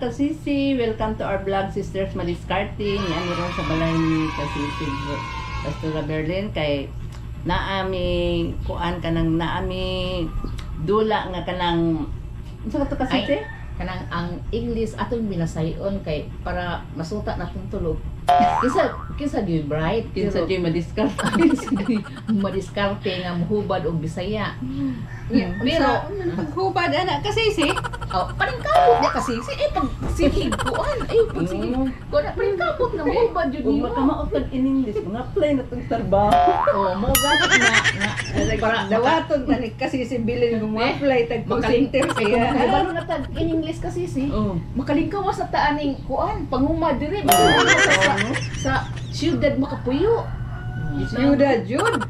Kasisi. Welcome to our vlog, Sisters Madiskarte. Ni ani ron sa balay ni Kasisi Pastora Berlin kay naami kuan kanang naami dula nga kanang unsa ka to, Kasisi? Ay, kanang ang English atong binasayon kay para masuta na tong tulog. Kinsa kinsa gyud bright? Kinsa Pero jud madiskarte? Kinsa gyud madiskarte nga mohubad og Bisaya. Yeah, Pero pero paghubad ana kasi si oh, paningkamot niya kasi si eh pag sige kuan ay pag sige kuan paningkamot na mohubad jud Kung nimo. makamaot tag in English, mga apply na tong trabaho. Oh, mo gani na nga para dawaton ta ni kasi si Bilin mo apply tag call makaling center kaya siya. kabalo na tag in English kasi si Oh. makalingkawas sa taaning kuan panguma diri sa siyudad makapuyo. Siyudad jud.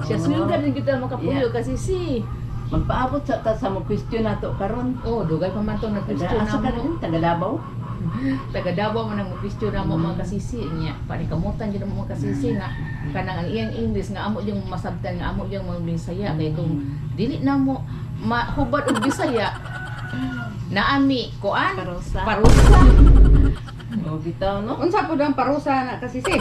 Siya siyudad din kita makapuyo kasi si Magpaabot sa ta sa mo question nato karon. Oh, dugay pa man to nag-question Taga asa na ka mo. rin? Taga Davao? Taga Davao man ang question na mo, mga kasisi niya. Panikamutan jud mo, mga kasisi, nga kanang ang iyang English nga amo yung masabtan, nga amo yung mga Bisaya kay kung dili na mo mahubad og Bisaya, naami kuan Parusa. Parusa. Oh, bitaw no. Unsa pud ang parusa na kasi si?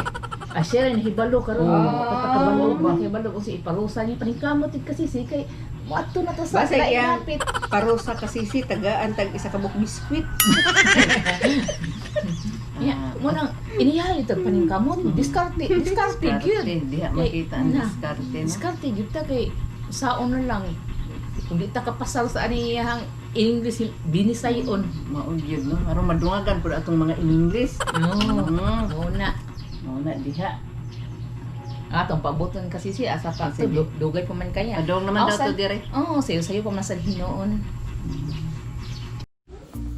Ah, siya rin hibalo karon. Oh. Katakabalo ba hibalo kung si iparusa niya paningkamot jud kasi si kay moadto na to sa Basta laing iyang- lapit. Parusa kasi si tagaan tag isa ka buok biskwit. Yeah, mo nang iniyahay ito paningkamot, diskarte, diskarte gyud. Diskarte, diha makita ang Na. diskarte no. Diskarte gyud ta kay saon na lang kung di ta kapasar sa aniyang English binisayon. Mao gyud no. Aron madungagan pud atong mga in English. No. Mm. Mo na. Mao na diha. Atong pabuton kasi siya asa pa to Sige. dugay pa man kaya. Adong naman Oh, daw to dire. Oh, sayo sayo pa man sa hinuon.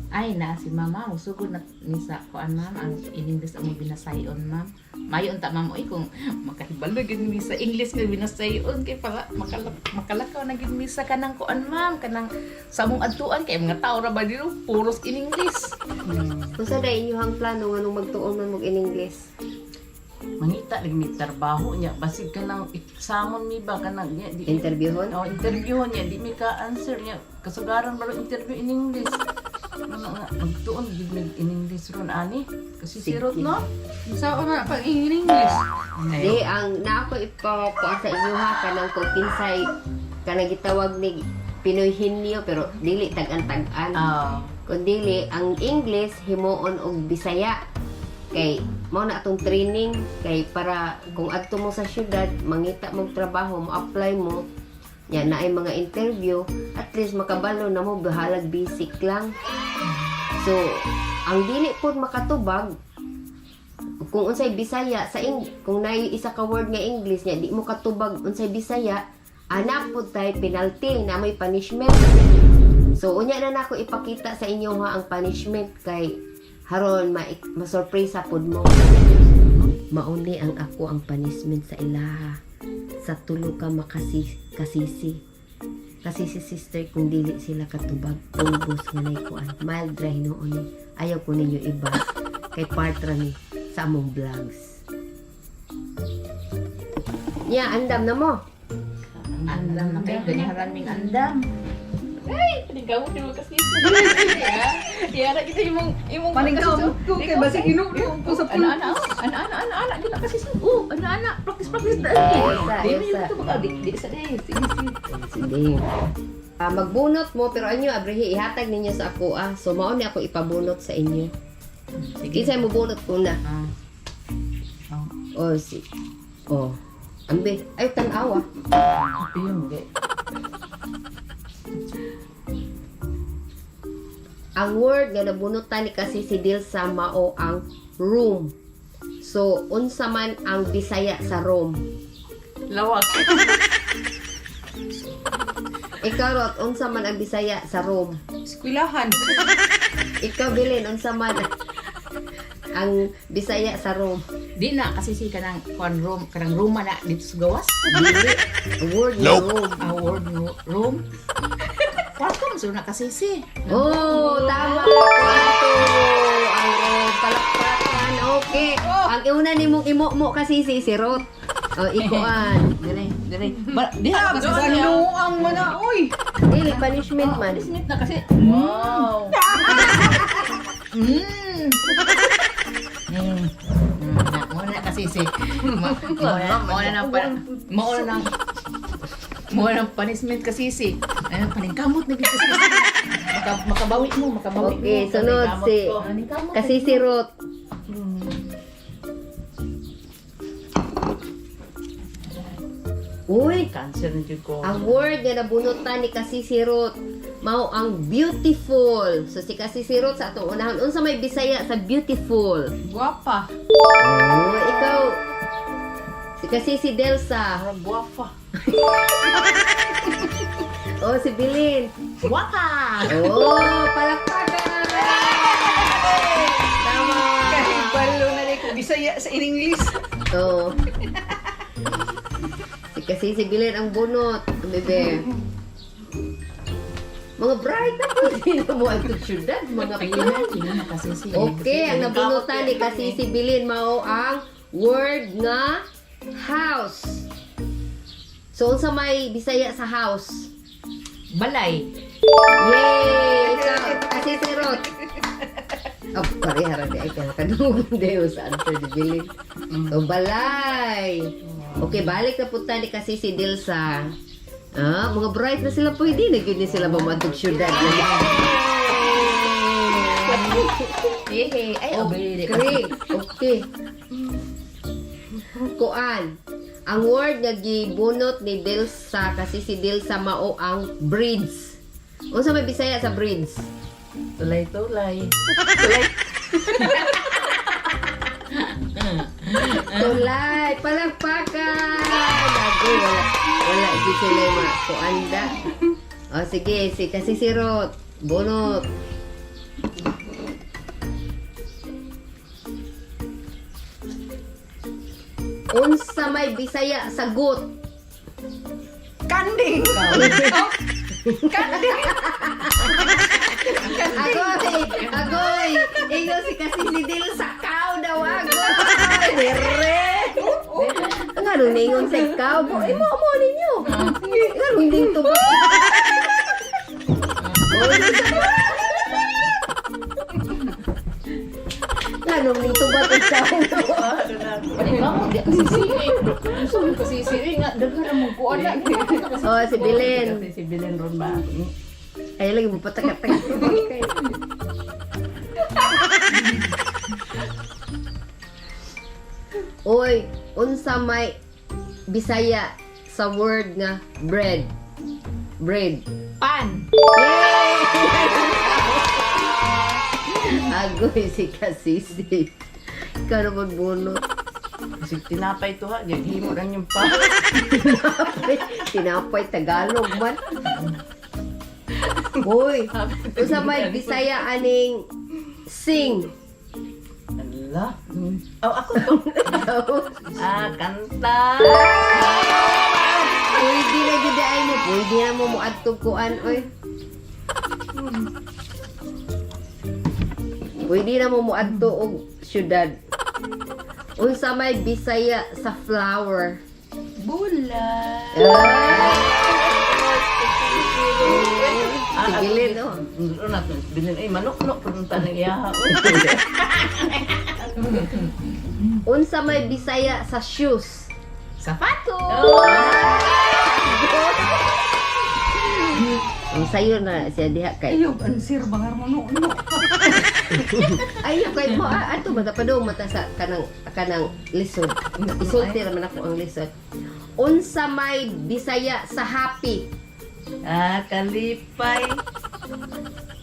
Ay na si mama musugod na ni sa kuan, ma'am, ang in English ang binasayon, ma'am. Mayo unta, ma'am, oy, kung makahibalo gyud mi sa English nga binasayon kay para makalakaw na gyud mi sa kanang kuan, ma'am, kanang sa among adtuan kay mga tao ra ba dito puros in English. Unsa day inyong plano nganong magtuon man mo in English? Mangita lagi mi trabaho niya basig kanang examon mi ba kanang niya di Interviewhon? Oh, interview niya di mi ka answer niya kasagaran ba interview in English. Ano nga magtuon gyud mi in English ron ani kasi Sige. sirot no. Unsa na pag in English? Di ang na ako ipakuan sa inyo ha, kanang kung kinsay kanang gitawag ni Pinoy Hinyo pero dili tag-an-tag-an. Ah. Kung dili ang English himuon og Bisaya. Kay mao na atong training kay para kung adto mo sa syudad mangita mong trabaho, mo apply mo nya na ay mga interview, at least makabalo na mo bahalag basic lang. So ang dili pod makatubag kung unsay Bisaya sa kung naay isa ka word nga English nya di mo katubag unsay Bisaya, ana pod tay penalty na may punishment. So unya na nako ipakita sa inyo ha ang punishment kay haron ma masurpresa pod mo. Mauni ang ako ang punishment sa ilaha. Sa tulo ka makasi kasisi. Kasi si sister kung dili sila katubag pulbos nga nay kuan. Mild ra hinuon ni. Ayaw ko ninyo iba kay part ra ni sa among vlogs. Nya andam na mo. Andam na kayo, ganiharan ming andam. Ay, paningkamot mo kasi. Yara kita imong imong Paningkamot ko kay basig inulo ko sa Ana ana ana ana ana ana gina kasi oh ana ana practice practice dai. Di mi Isa. ito baka di di sa di sige sige. Sige. Ah, magbunot mo pero anyo abrihi ihatag ninyo sa ako ah. So mao ni ako ipabunot sa inyo. Sige. Kinsa mo bunot una? Ah. Oh si. Oh. Ambe, ay tan-awa. Ayun, di. Ang word nga nabunutan ni kasi si Dilsa mao ang room. So unsa man ang Bisaya sa room? Lawak. Ikaw Rot, unsa man ang Bisaya sa room? Eskwelahan. Ikaw Bilin, unsa man ang Bisaya sa room? Di na kasi si kanang kuan room kanang room na dito sa gawas. Dili word nga room. Ah, word room. Kwarto man na kasi si. Oh, tama. Kwarto. Ang room. Palakpakan. Okay. Ang una nimong imo mo kasi si Rot. Oh, ikuan. Dire, dire. Ba, diha kasi Sa luang man na oy. Dili punishment man. Punishment na kasi. Wow. Na, mo na kasi si mo na punishment kasi si. Ayun, paningkamot na gid kasi. Makabawi mo, makabawi mo. Okay, sunod si Paningkamot. Kasisi Ruth. Uy, Cancer na jud ko. ang word nga nabunutan ni Kasisi Ruth mao ang beautiful. So si Kasisi Ruth sa atong unahon, unsa may Bisaya sa beautiful? Guwapa. Oh, ikaw si Kasisi Delsa. Parang guwafa. Oh, si Bilin. Waka! Oh, palakpakan! Tama. Kahit balo na rin ko. Bisaya sa in English. Oo. Si kasi si Bilin ang bunot, ang bebe. Mga bright na po. Sino mo ang syudad, mga Pili na, pili na kasi si. Okay, ang nabunutan ni kasi si Bilin mao ang word nga house. So, unsa may Bisaya sa house? Balay. Yay! Ikaw, kasi si Ruth. Oh, pareha ra di ay kaya kadungog dayo sa answer ni Bilin. So, balay. Okay, balik na punta ni kasi si Dilsa. Ah, mga bright na sila pwede na gyud ni sila mamadtog syudad. Yehey. Ay, obey. Okay, okay. Kuan. Ang word nga gibunot ni Dilsa kasi si Dilsa mao ang bridge. Unsa may Bisaya sa bridge? Tulay-tulay. Tulay, palakpakan! Agoy, wala, wala, di sila yung mga kuanda. O, sige, si, kasi si Ruth, bunot. Unsa may Bisaya sagot? Kanding. Kanding. Agoy! Agoy! Ingon si kasi si Dil sa cow daw, agoy! Dire! Ang ano ningon sa ikaw? Bo, imo mo ninyo. Ano hindi to ba? Ano ning tubat ikaw? Paningkamot di kasi si. Gusto mo kasi si. Ay, nga, daghan mo kuan na. Oh, si Belen. Kasi si Bilin ron ba? Ay lagi mo patak-tak. Oy, unsa may Bisaya sa word nga bread? Bread. Pan. Yay! Agoy si Kasisi. Ikaw na magbunot. Kasi tinapay to ha. Gihimo lang yung pa. Tinapay Tagalog man. Uy, unsa may Bisaya aning sing? Ala. Oh, ako to. Ah, kanta. Pwede na gid ay mo. Pwede na mo moadtog kuan oy. Pwede na mo moadto og syudad. Unsa may Bisaya sa flower? Bula. Ah! Sige, Lin, oh. Ano na to? Bilin ay manok no punta nang iyaha. Unsa may Bisaya sa shoes? Sapato. Ang sayo na siya diha kay. Ayaw, ansir, bangar mo no. No. Ayaw kay mo ato mata pa daw mata sa kanang kanang lisod. Isulti ra man ako ang lisod. Unsa may Bisaya sa happy? Ah, kalipay.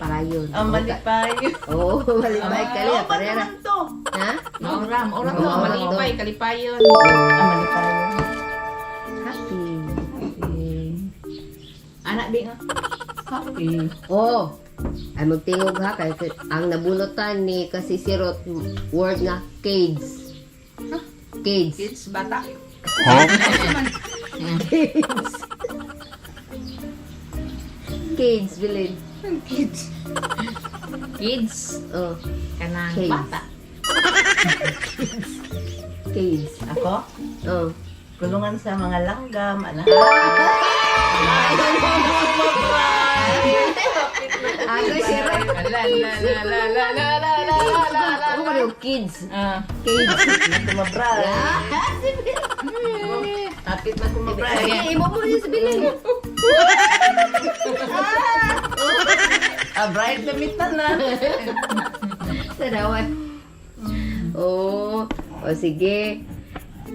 Payon. Ah, malipay. Oo, oh, malipay kali Oh, parera. naman to? Ha? Maura, maura to. Maura to. Malipay, kalipayon. Ah, malipay. Happy. Okay. Anak di nga. Happy. Oh. Ay magtingog ha kay ang nabunutan ni kasi si Ruth word nga cage. Cage. Kids, bata. Cage. Cage, bilin. Kids. Kids. Oh, Kanang Kids. bata. cage. Ako? Oh. Kulungan sa mga langgam, anak. Agoy si Ro. La la la la la la la la la la. Ano ba yung kids? Ah. Kids. Kumabray. Ah, si Bilin. Hapit na kumabray. Sige, imo mo yun si Bilin. Ah, bright na mitan na. Sarawan. Oo. O sige.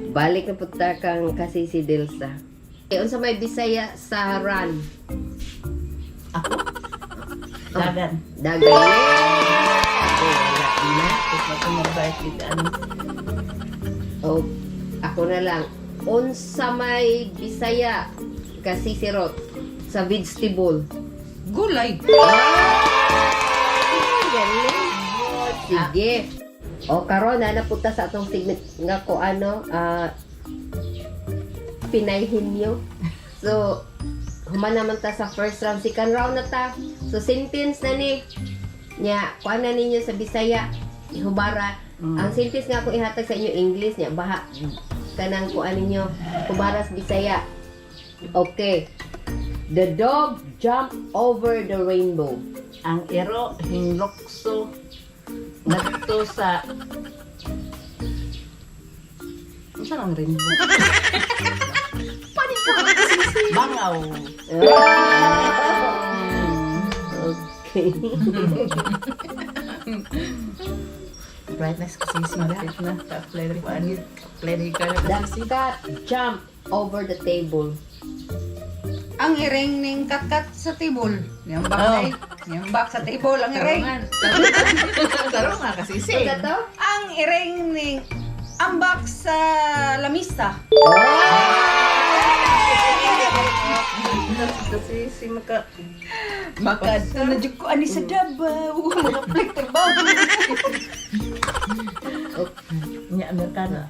Balik na punta kang kasi si Delsa. Eh, unsa may Bisaya sa run? Ako? Dagan. Dagan. Yeah! Oh, wala na. Hapit na kumabray kita. Ano? Oh, ako na lang. Unsa may Bisaya kasi si Rot sa vegetable. Gulay. Ah, galing. Sige. O karon na napunta sa atong segment nga ko ano Pinayhin nyo. So human naman ta sa first round, second round na ta. So sentence na ni nya kuan na ninyo sa Bisaya ihubara. Ang sentence nga ako ihatag sa inyo English nya baha kanang kuan ninyo hubara sa Bisaya. Okay. The dog jumped over the rainbow. Ang ero hinlokso ngadto sa. Unsa lang rainbow? Bangaw. Okay. Brightness kasi sila. Hapit na. Ka-apply rin ko ani. Apply rin ka na The kasi. cat jumped over the table. Ang iring ning katkat sa table. Yung back Oh. oh. Yung back sa table ang iring. Tarungan. Tarungan kasi si. Ano to? Ang iring ning ambak sa lamisa. Kasi si maka Makadto na jud ko ani sa Davao. Mga flick trabaho. Nya Amerikana.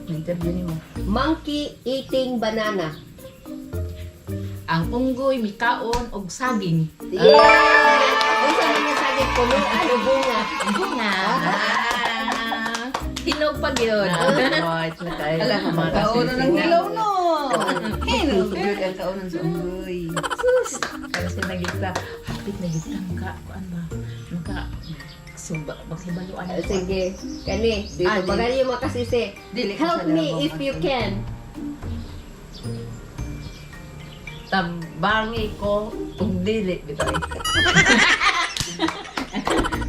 Na-interview nimo. Monkey eating banana. Ang unggoy mikaon og saging. Yeah! Unsa man nga saging punuan o bunga? Bunga. Ah. Hinog pag yun. White na kayo. Ala, Mga kaunan ng kasisi. hilaw no. Hilaw jud ang kaunan sa unggoy. Sus. Kasi nagita. Hapit nagita maka kuan ba? Maka suba maghibaluan. Ah, sige. Kani, dito Ah, ba di- yung mga kasisi? Dili ko Help sa me Davao if you ato. can. Tabangi ko ug dili bitaw.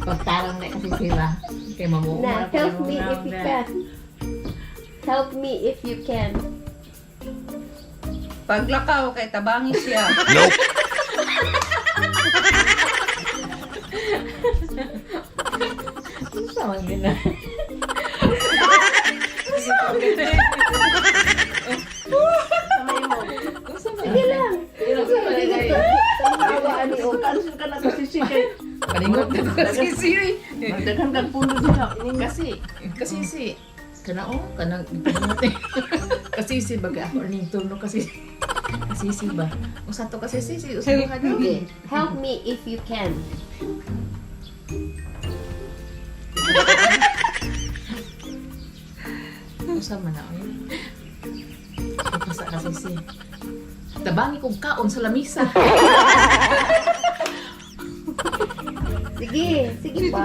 Pagtarong na kasi sila. Kay mamuo. Na, help me if you can. Help me if you can. Paglakaw kay tabangi siya. Sa man din na. Sige lang. Sige lang. Tawa ani o. Kansel ka na kasisi kay Palingot na ko kasi si. Magdaghan kag puno diha. Kasi kasi si kana oh kanang kasi si baga ako ning turno kasi kasi si ba usa to kasi si si usa ka no. Okay. Help me if you can. Usa man na oy. Pasa kasi si tabangi kog kaon sa lamisa. Sige, sige pa.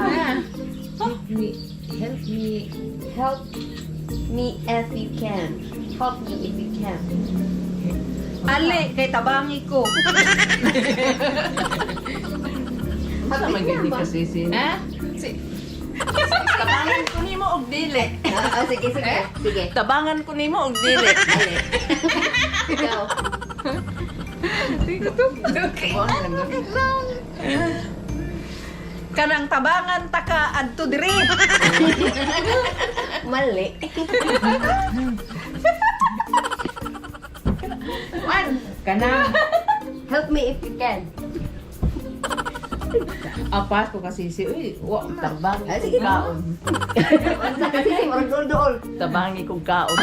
Help me, help me. Help me if you can. Help me if you can. Ali kay tabangi ko. Unsa man Hapit gyud na ni ba? kasisi? Ha? Si Tabangan ko nimo og dili. Ah, ah, sige, sige. Sige. Tabangan ko nimo og dili. Dali. Ikaw. Buang lang gud. Kanang tabangan taka adto diri. Mali. Juan, kanang Help me if you can. apas ko kasi si uy, wa man. Tabangi Ah, kog sige. kaon. Unsa kasi si murag duol-duol. Tabangi kog kaon.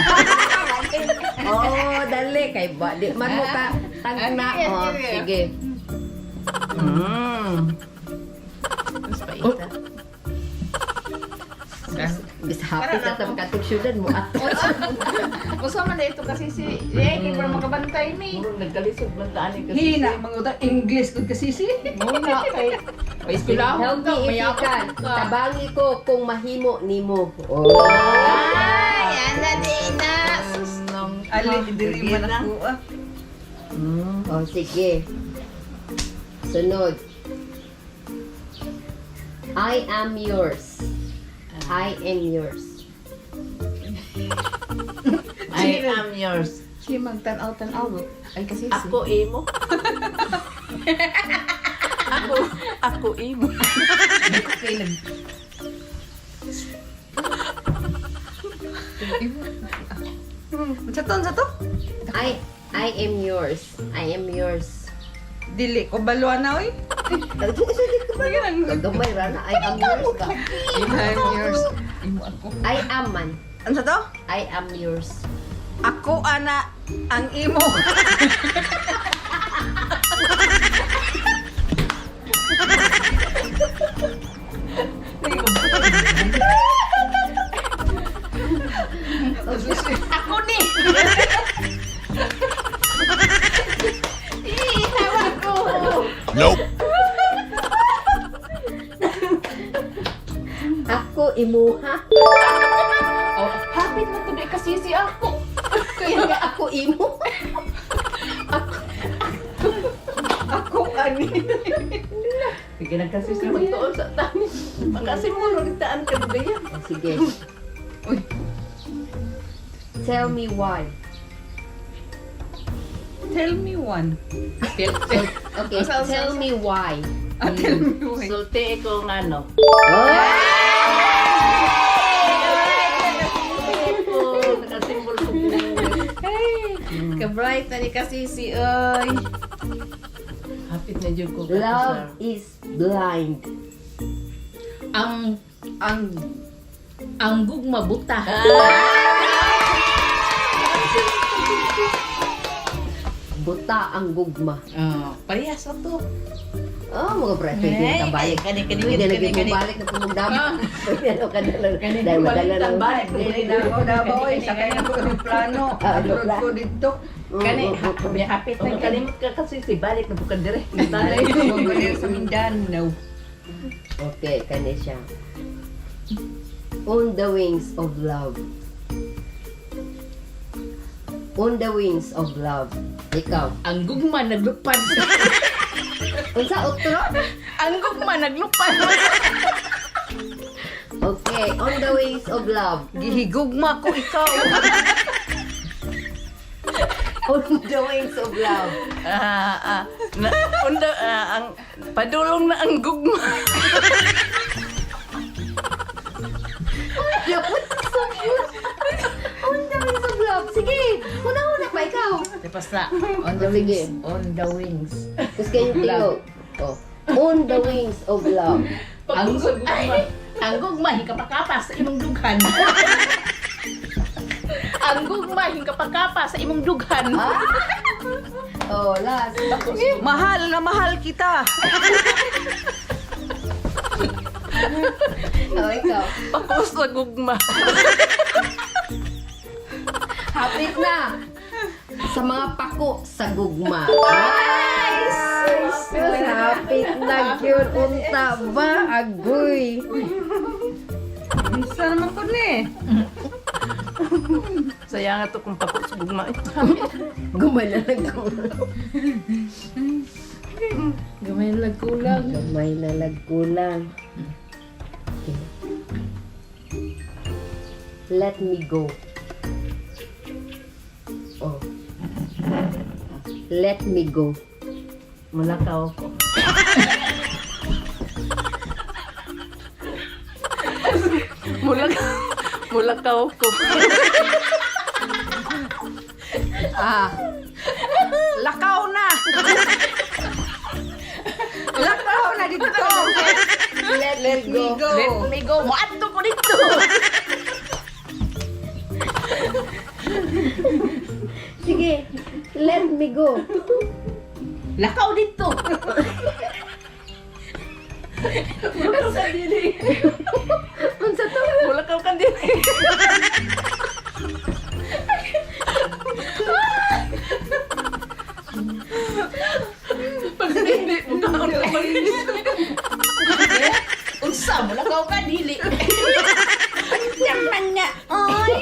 Oh, dali kay ba di man mo ka tagna. Oh, sige. Mm. Mas paita. Bis hapit na ta makatug syudad mo ato. Usa man na ito kasi si eh kay para makabantay mi. Murag nagkalisod man taan ni kasi. Hina, mga English kung kasisi. Muna kay paeskwelahon Help ka, me if you mayapon can. ka. Tabangi ko kung mahimo nimo. Oh. Ay, ana di na. Sus nang. Ali, diri man ako ah. Oh, sige. Sunod. I am yours. I am yours. I am yours. Si magtan-aw-tan-aw. Ay kasi si. Ako imo. Ako imo. Kay nag Unsa to, unsa to? I am yours. I am yours. Dili ko baluan na oy. Gamay ra na. I am yours ka. I'm yours. Imo ako. I am man. Unsa to? I am yours. Ako ana ang imo. Ako ni. Nope. Ako imuha. Oh, hapit na to di kasi si ako. Kaya nga ako imo. Ako ani. Sige na kasi siya magtuon sa tani. Makasimulog taan ka ba? Sige. Uy. Tell me why. Tell me one. Tell, tell. Okay, Usa, usa, tell usa. me why. Ah, tell me why. Sulti ko nga no. Oh, nakasimbol ko. Hey, ka-bright na ni kasi si oy. Hapit na jud ko. Love is blind. Ang gugma buta. Buta ang gugma. Oh, parehas na to. Oh, mga bre, pwede na Ay, kabalik. kani, kani, Pwede na kani, gyud kani. mo balik na pumugdama. Pwede na ka na lang. Kani, Dahil madala lang. Balik. Dili na ako Davao oy, sakay na ko eroplano. Ah, Abroad ko dito. Kani, hapit na Kung kani. kalimot ka kasi si balik na bukan dire. Ay, ko diri sa Mindanao. Okay, kani siya. On the wings of love. On the wings of love. Ikaw. Ang gugma naglupad. Unsa utro? Ang gugma naglupad. Okay, on the wings of love. Gihigugma ko ikaw. On the wings of love. Ah, ah, na, unda, ah, ang padulong na ang gugma. On the wings of love. Sige, una-una pa ikaw. Tapos na. On the Sige. wings. On the wings. Tapos kayong tingog. Oh. On the wings of love. Ang gugma. Ang gugma hingkapakapa sa imong dughan. Ang gugma hingkapakapa sa imong dughan. Oh, last. Mahal na mahal kita. Oh, ikaw. Pakos sa gugma. Hapit na. Sa mga pako sa gugma. Ay, sus, hapit na gyud unta ba agoy. Unsa naman ko ni? Sayang nga to kung pakos sa gugma. Gumay na lang ko. Gamay lang kulang. Gamay na lagkulang. Okay. Let me go. Oh. Let me go. Mulakaw ko. Mulakaw ko. Ah. Lakaw na. Lakaw na dito. Let, Let me go. Let me go. Moadto ko dito. Sige. Let me go. Lakaw dito. Unsa to? Mulakaw. Lakaw ka din. Pag hindi mo ka. Unsa mo lakaw ka dili. Yaman na. Ay.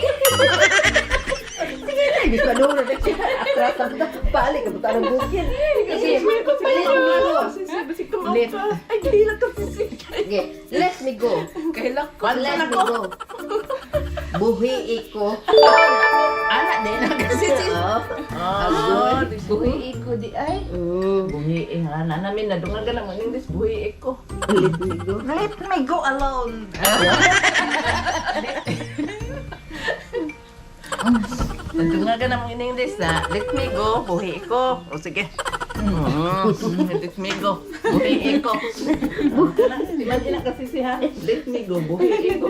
Sige na, hindi pa doon na siya. Atras ang balik ang buta ng bukid. Kasi, Let. Ay, gihilak ka sisi. Sige, let me go. Kahilak ko. Let me go. Buhi ko. Ana din na kasi si. Oo. Ah, buhi ko di ay. Buhi eh, ana namin nadungan ka lang mo English buhi ko. Let me go. Let me go alone. Nadungan ka lang mo in English na let me go, buhi ko. O sige. Let me go. Buhi ko. Imagine na kasi siya. Let me go, buhi ko.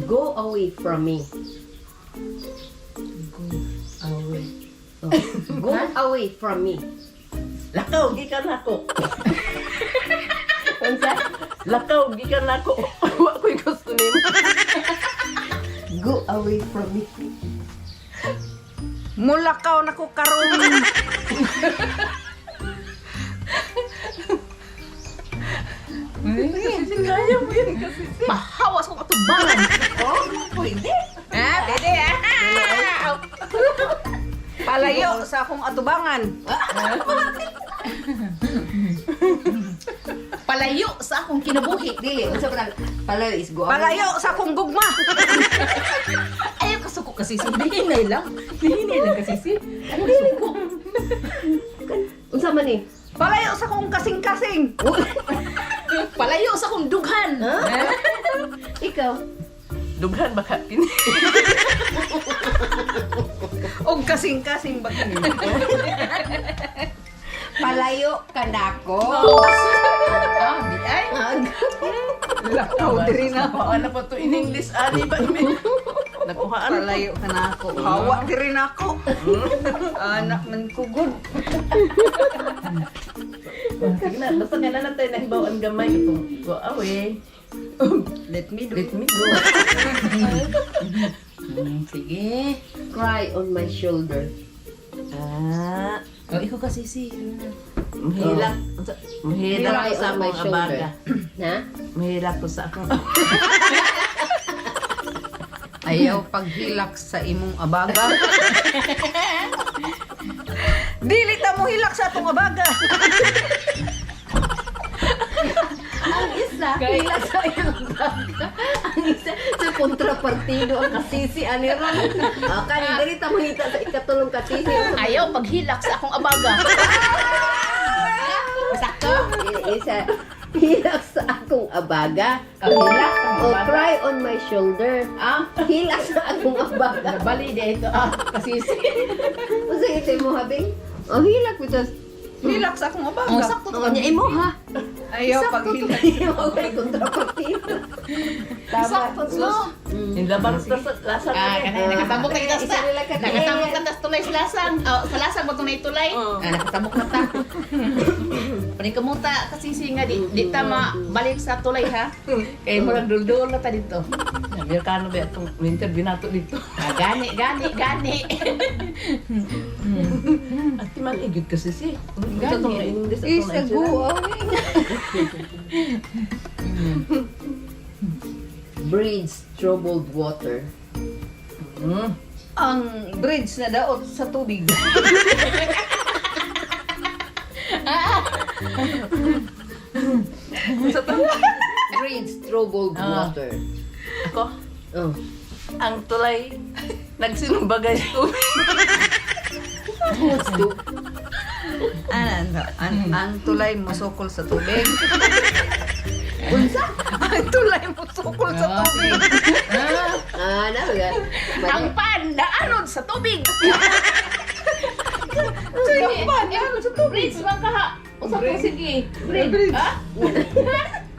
Go away from me. Go away. Oh. Go away from me. Lakaw, gikan ako. Unsa? Lakaw, gikan ako. Wa ko'y gusto nimo. Go away from me. Mulakaw na ko karon. Kaya mo yun kasi. Mahawas kong atubangan. Oh, pwede. Ah, pwede ah. Palayo sa akong atubangan. Palayo sa akong kinabuhi. Dili, unsa pa palayo is go away. Palayo sa akong gugma. Ayaw kasuko kasi si. Hinay lang. Hinay lang kasi si. Ayaw kasuko. Unsa man ni? Palayo sa akong kasing-kasing. Palayo sa akong dughan. Ikaw. Dughan baka kini. Og kasing-kasing ba kini? Palayo ka nako. Ah, di ay. Lakaw diri na. Wala pa to in English ani ba imi? Nakuhaan. Palayo ka na ako. Hawa diri na ako. Anak man ko good. Sige na, basta kailan na tayo nahibaw ang gamay itong go away. Let me do. Let me go. Sige. Cry on my shoulder. Ah, Oh, ikaw kasi si. mahilak. Mahilak Cry ko sa on my akong shoulder. abaga. Na? Mahilak ko sa akong Ayaw paghilak sa imong abaga. Dili ta mo hilak sa atong abaga. Ang isa, hila sa iyong baga. Ang isa, sa kontrapartido ang kasisi ani ron. Ah, kani dili ta mangita sa ikatulong kasisi. Ayaw paghilak sa akong abaga. Sakto. Isa, hilak sa akong abaga. Hilak sa akong O abaga. cry on my shoulder. Ah, Hilak sa akong abaga. nabali di ito. Ah, kasi si. Unsa ito mo habing? Oh, hilak because Hilak sa akong Oh, abaga. sakto to. oh, nya imo ha. Ayaw paghilak. Imo kay kontrapartido. Tama. Sakto to. Hinlabang sa lasa Ah, ka kanay nakatabok na kita sa. Isa nila ka Nakatabok na tas tulay sa lasang. Oh, sa lasang ba tunay tulay? Oo. Ah, nakatabok na ta. Panikamuta kasi si nga di, di ta balik sa tulay ha. Kay murag duldul na ta dito. Amerikano ba itong interview nato dito? Ah, gani gani gani. Ati man igit kasi si. Gani. Ito itong English atong Isa go away. Bridge troubled water. Ang bridge na daot sa tubig. Bridge troubled Ah. water. Ako, Oh. ang tulay nagsinumbagay sa tubig. Ano, ang tulay musukol sa tubig. Unsa? Ang tulay musukol sa tubig. Ah, na ba? Ang pan naanod sa tubig. Ang pan naanod sa tubig. Bridge man ka ha. Usa ko sige. Bridge. Ha?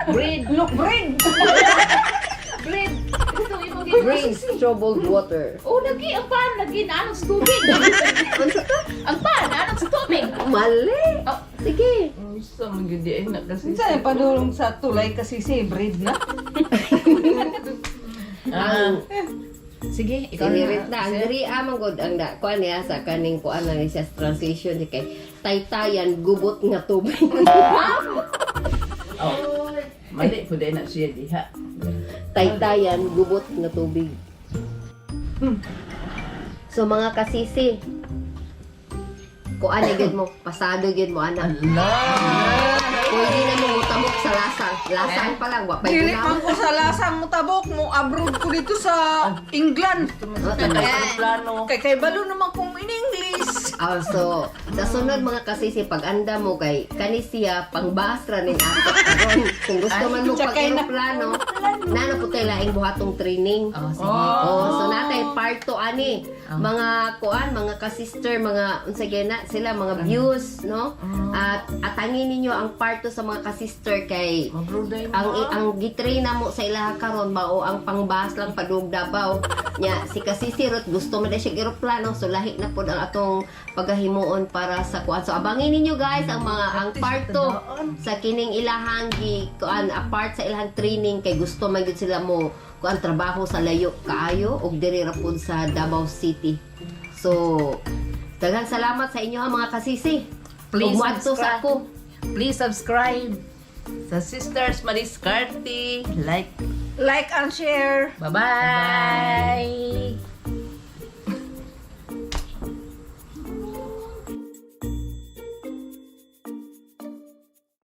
Bridge. Look, bridge. Bridge. Ito imong gi- Bridge troubled water. Oh, lagi ang pan lagi naanod sa tubig. Unsa to? Ang pan naanod sa tubig. Mali. Oh. Sige. Unsa man gyud di ay na kasi. Unsa yung padulong sa tulay kasi si breed na? Ang Sige, ikaw na. Sinirit na ang diri man gud ang da kuan niya sa kaning kuan na ni siya sa translation ni kay taytayan gubot nga tubig. Oh. Mali po na siya diha. Taytayan gubot nga tubig. So mga kasisi, kuan na gyud mo, pasado gyud mo ana. Allah. Pwede na mo mutamok sa lasang. Lasang pa lang, wa pa'y Dili gunaw. man ko sa lasang mo tabok mo abroad ko dito sa England. Plano. Kay balo naman kong in English. Ah, so, sa sunod mga kasisi, pag anda mo kay kani siya pangbasra nin ato karon. Kung gusto man mo pag Tsakay na. eroplano, nano po tayo laing buhatong training. Oh, sige. Oh, so natay part 2 ani. Mga kuan, mga ka-sister, mga unsa gyud na sila mga views, no? At atangin ninyo ang part 2 sa mga ka-sister kay Mabruday mo. ang gitrain na mo sa ilaha karon mao ang pangbas lang padung Davao nya. Si Kasisirot gusto man na siya eroplano, so lahi na pod ang atong pagahimuon para sa kuan. So abangin ninyo guys ang mga ang part 2 sa kining ilahang gi kuan apart sa ilahang training kay gusto man gyud sila mo kuan trabaho sa layo kaayo og diri ra pod sa Davao City. So daghang salamat sa inyo ha, mga kasisi. Please Ug moadto sa subscribe. ako. Please subscribe. Sa Sisters Madiskarte, like Like and share. Bye-bye.